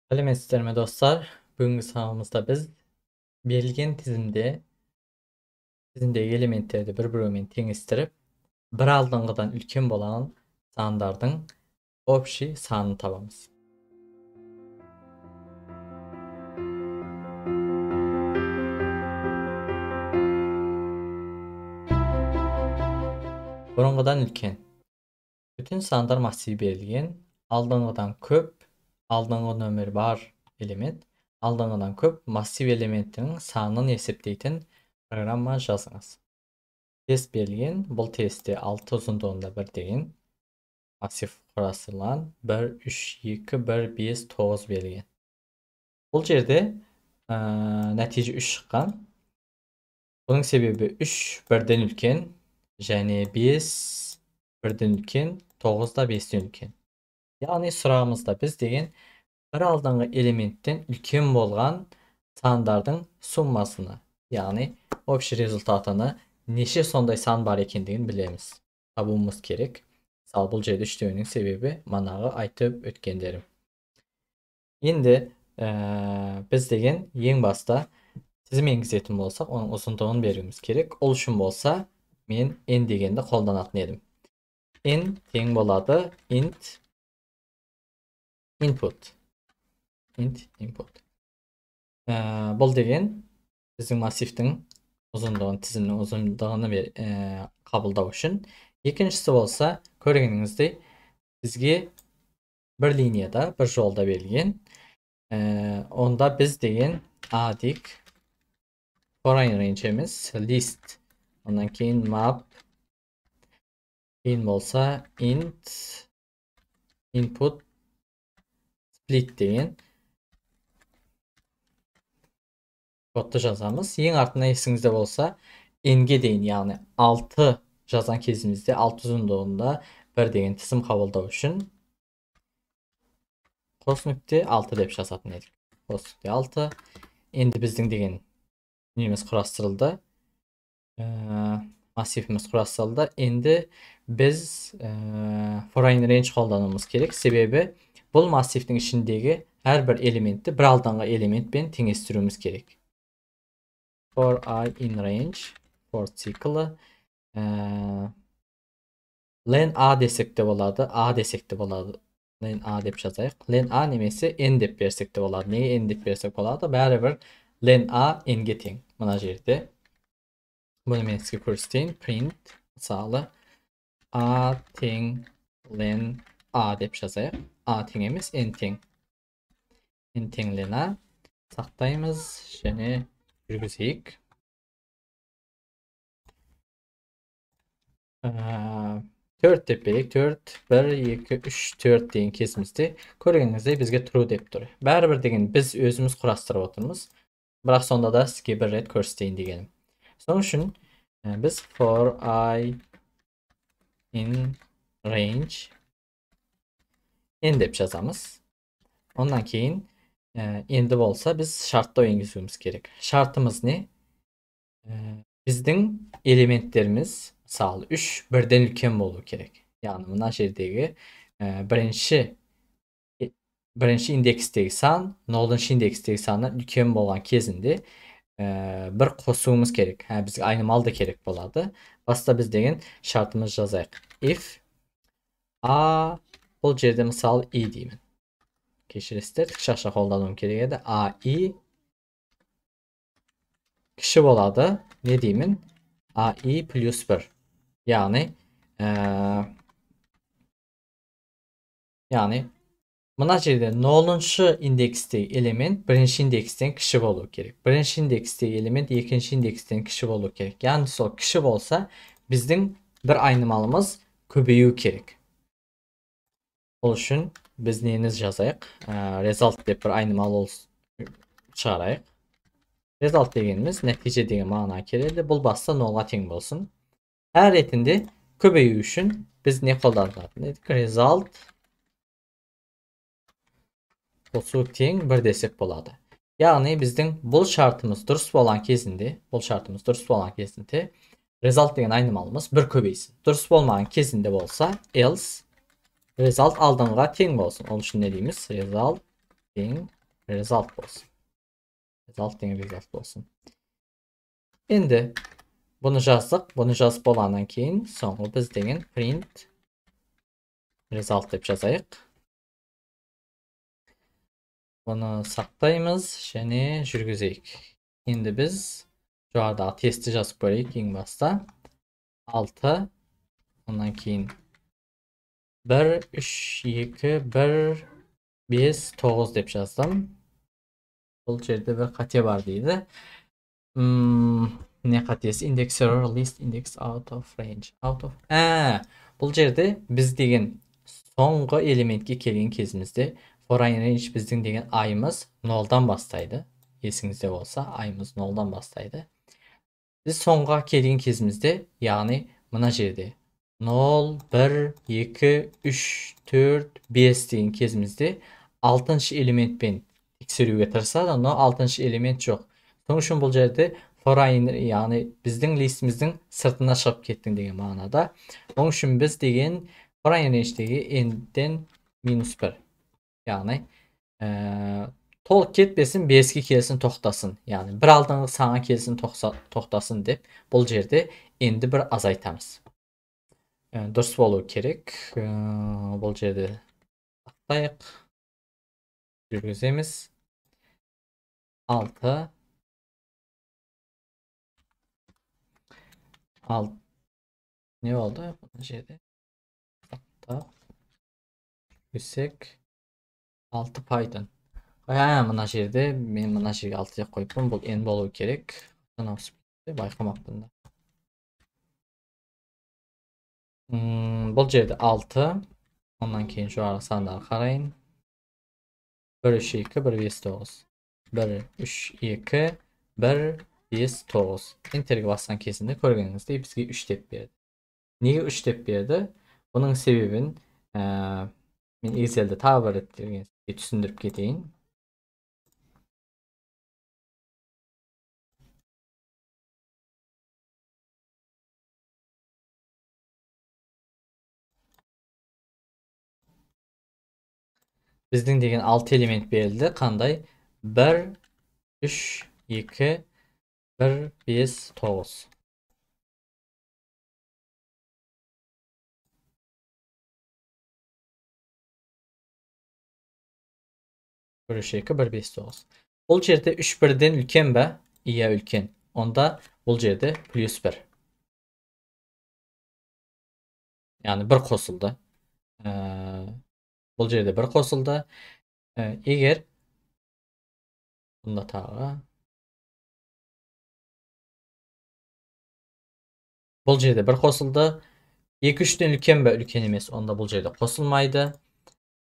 Сәлеметсіздер ме, достар? Бүгінгі сабағымызда біз берілген тізімдегі элементтерді бір-біреумен теңестіріп, бір алдыңғыдан үлкен болған сандардың общий санын табамыз. Бұрынғыдан үлкен. Бүтін сандар массиві берілген, алдыңғыдан көп, алдыңғы нөмір бар элемент, алдыңғыдан көп массив элементінің санын есептейтін программа жазыңыз. Тест берілген, бұл тестте 6 ұзындығында 1 деген массив құрастырылған, 1, 3, 2, 1, 5, 9 берілген. Бұл жерде нәтиже 3 шыққан. Бұның себебі 3 бірден үлкен, және 5 бірден үлкен, 9 да 5-тен үлкен. Яғни сұрағымызда біз деген бір алдыңғы элементтен үлкен болған сандардың суммасыны, яғни общий результатыны неше сондай сан бар екендігін білеміз, табуымыз керек. Мысалы, бұл жерде 3 деуінің себебі манағы айтып өткендерім. Енді біз деген ең баста тізім енгізетін болсақ, оның ұзындығын беруіміз керек. Ол үшін болса, мен n дегенді қолданатын едім. N тең болады int input. Int input. Бұл деген біздің массивтің ұзындығын, тізімнің ұзындығын қабылдау үшін. Екіншісі болса, көргеніңіздей, бізге бір линияда, бір жолда берілген. Онда біз деген a дейік, foreign range емес, list. Ondan кейін map, кейін болsa int input split деген кодты жазамыз. Ең артына есіңізде болса, n-ге дейін, яғни 6 жазған кезімізде 6 ұзындығында 1 деген тізім қабылдау үшін қос нүкте 6 деп жазатын едік. Қос нүкте 6. Енді біздің деген неміз құрастырылды. Массивіміз құрастырылды. Енді біз foreign range қолдануымыз керек. Себебі бұл массивтің ішіндегі әрбір элементті бір алдыңғы элементпен теңестіруіміз керек. For I in range, for циклы, len a десек те болады, a десек те болады. Len a деп жазайық. Len a немесе n деп берсек те болады. Неге n деп берсек болады? Бәрібір len a n-ге тең. Мына жерде бұны мен сізге көрсетейін. Print мысалы a тең len a деп жазайық. A тең емес, n тең. N тең len a. Сақтаймыз және жүргізейік. 4 деп берейік. 4, 1, 2, 3, 4 деген кезімізде көргеніңіздей бізге true деп тұр. Бәрібір деген біз өзіміз құрастырып отырмыз. Бірақ сонда да сізге бір рет көрсетейін дегенім. Соның үшін біз for I in range n деп жазамыз. Ondan кейін енді болса біз шарттау енгізуіміз керек. Шартымыз не? Біздің элементтеріміз, мысалы, 3 бірден үлкен болу керек. Яғни мына жердегі бірінші индекстегі сан 0-шы индекстегі саннан үлкен болған кезінде бір қосуымыз керек. Бізге айнымалы да керек болады. Баста біз деген шартымыз жазайық. If a, бұл жерде мысалы i деймін. Кешіресіздер, тікшақша қолдануым керек еді. A i кіші болады. Не деймін? A i плюс 1. Яғни мына жерде 0-шы индекстегі элемент бірінші индекстен кіші болу керек. Бірінші индекстегі элемент екінші индекстен кіші болу керек. Яғни сол кіші болса, біздің бір айнымалымыз көбею керек. Ол үшін біз нені жазайық? Result деп бір айнымалы шығарайық. Result дегеніміз нәтиже деген мағына келеді. Бұл баста 0-ға тең болсын. Әр ретінде көбею үшін біз не қолданатын едік? Result қосу тең 1 десек болады. Яғни біздің бұл шартымыз дұрыс болған кезінде, result деген айнымалымыз 1 көбейсін. Дұрыс болмаған кезінде болса, else result алдыңға тең болсын. Ол үшін не дейміз? Result Тең result болсын. Result тең result болсын. Енді бұны жаздық. Бұны жазып болғаннан кейін соңғы біз деген print result деп жазайық. Бұны сақтаймыз және жүргізейік. Енді біз жоғарыдағы тестті жазып көрейік ең баста. 6, ондан кейін 1, 3, 2, 1, 5, 9 деп жаздым. Бұл жерде бір қате бар дейді. Не қатесі? Index error list index out of range. Out of. Бұл жерде біз деген соңғы элементке келген кезімізде for range біздің деген айымыз 0-дан бастайды. Есіңізде болса, айымыз 0-дан бастайды. Біз соңға келген кезімізде, яғни мына жерде 0, 1, 2, 3, 4, 5 деген кезімізде 6-шы элементпен тексеруге тырысады, но 6-шы элемент жоқ. Соның үшін бұл жерде for яғни біздің листіміздің сыртына шығып кеттің деген мағынада. Оның үшін біз деген for range-дегі n-ден минус 1. Яғни толық кетпесін, 5-ке келсін, тоқтасын. Яғни бір алдыңғы санға келсін, тоқтасын деп бұл жерде n-ді бір азайтамыз. Дұрыс болу керек. Бұл жерде сақтайық. Жүргіземіз. 6 6 не болды? Бұл жерде сақтап жүргізсек 6 Python. Мына жерде мен мына жерге 6 деп қойыппын. Бұл n болу керек. Байқамаппын да. Бұл жерде 6. Ondan кейін жоғарғы сандарға қарайын. 1 3 2 1 5 9. 1 3 2 1 5 9. Enter'ге басқан кезінде көргеніңіздей бізге 3 деп берді. Неге 3 деп берді? Бұның себебін мен Excel'де тағы бір рет түсіндіріп кетейін. Біздің деген 6 элемент берілді. Қандай? 1, 3, 2, 1, 5, 9. 1, 3, 2, 1, 5, 9. Бұл жерде 3 бірден үлкен бе? Иә, үлкен. Онда бұл жерде плюс 1. Яғни 1 қосылды. Бұл жерде 1 қосылды. Егер бұнда тағы бұл жерде 1 қосылды. 2 3-тен үлкен бе? Үлкен емес. Онда бұл жерде қосылмайды.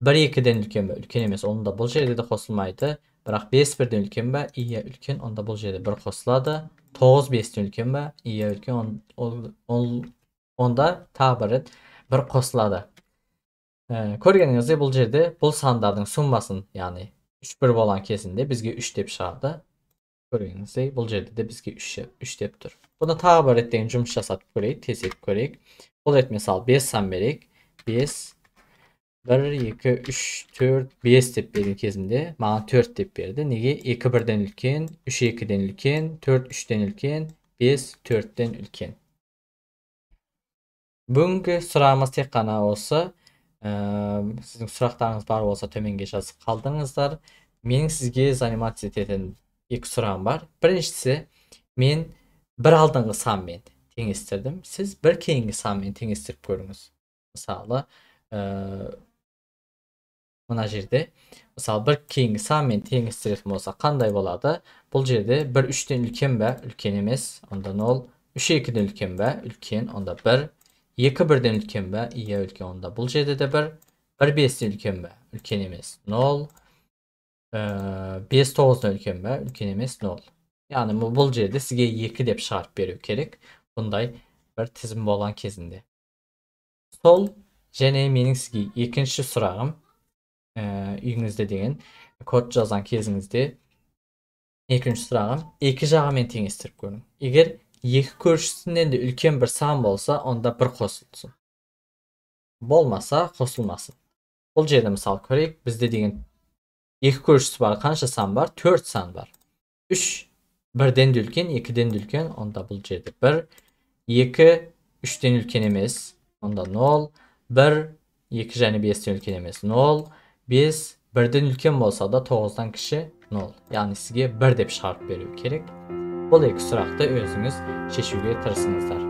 1 2-ден үлкен бе? Үлкен емес. Онда бұл жерде де қосылмайды. Бірақ 5 1-ден үлкен бе? Иә, үлкен. Онда бұл жерде 1 қосылады. 9 5-тен үлкен бе? Иә, үлкен. Онда тағы бір рет 1 қосылады. Көргеніңіздей бұл жерде бұл сандардың суммасын, яғни 3 1 болған кезінде бізге 3 деп шығады. Көргеніңіздей бұл жерде де бізге 3 деп тұр. Бұны тағы бір рет деген жұмыс жасатып көрейік, тезетіп көрейік. Бұл рет мысалы 5 сан берейік. 5 1 2 3 4 5 деп берген кезінде маған 4 деп берді. Неге? 2 1-ден үлкен, 3 2-ден үлкен, 4 3-тен үлкен, 5 4-тен үлкен. Бүгінгі сұрағымыз тек қана осы. Сіздің сұрақтарыңыз бар болса төменге жазып қалдырыңыздар. Менің сізге заниматься ететін екі сұрағым бар. Біріншісі, мен бір алдыңғы санмен теңестірдім. Сіз бір кейінгі санмен теңестіріп көріңіз. Мысалы, мына жерде, мысалы бір кейінгі санмен теңестіретін болса қандай болады? Бұл жерде 1 3-тен үлкен бе? Үлкен емес, онда 0. 3 2-ден үлкен бе? Үлкен, онда 1. 2 1-ден үлкен бе? Иә, үлкен, онда бұл жерде де 1. 1 5-тен үлкен бе? Үлкен емес, 0. 5 9-дан үлкен бе? Үлкен емес, 0. Яғни бұл жерде сізге 2 деп шығарып беру керек. Бұндай бір тізім болған кезінде. Сол және менің сізге екінші сұрағым, үйіңізде деген код жазған кезіңізде екінші сұрағым, екі жағымен теңестіріп көрің. Егер екі көршісінен де үлкен бір сан болса, онда бір қосылсын. Болмаса қосылмасын. Бұл жерде мысал көрейік, бізде деген Екі көршісі бар, қанша сан бар? 4 сан бар. 3 бірден де үлкен, 2-ден де үлкен, онда бұл жерде 1, 2 3-тен үлкен емес, онда 0, 1, 2 және 5-тен үлкен емес, 0, 5 бірден үлкен болса да 9-дан кіші 0. Яғни сізге 1 деп шығарып беру керек. Бұл екі сұрақты өзіңіз шешуге тырысыңыздар.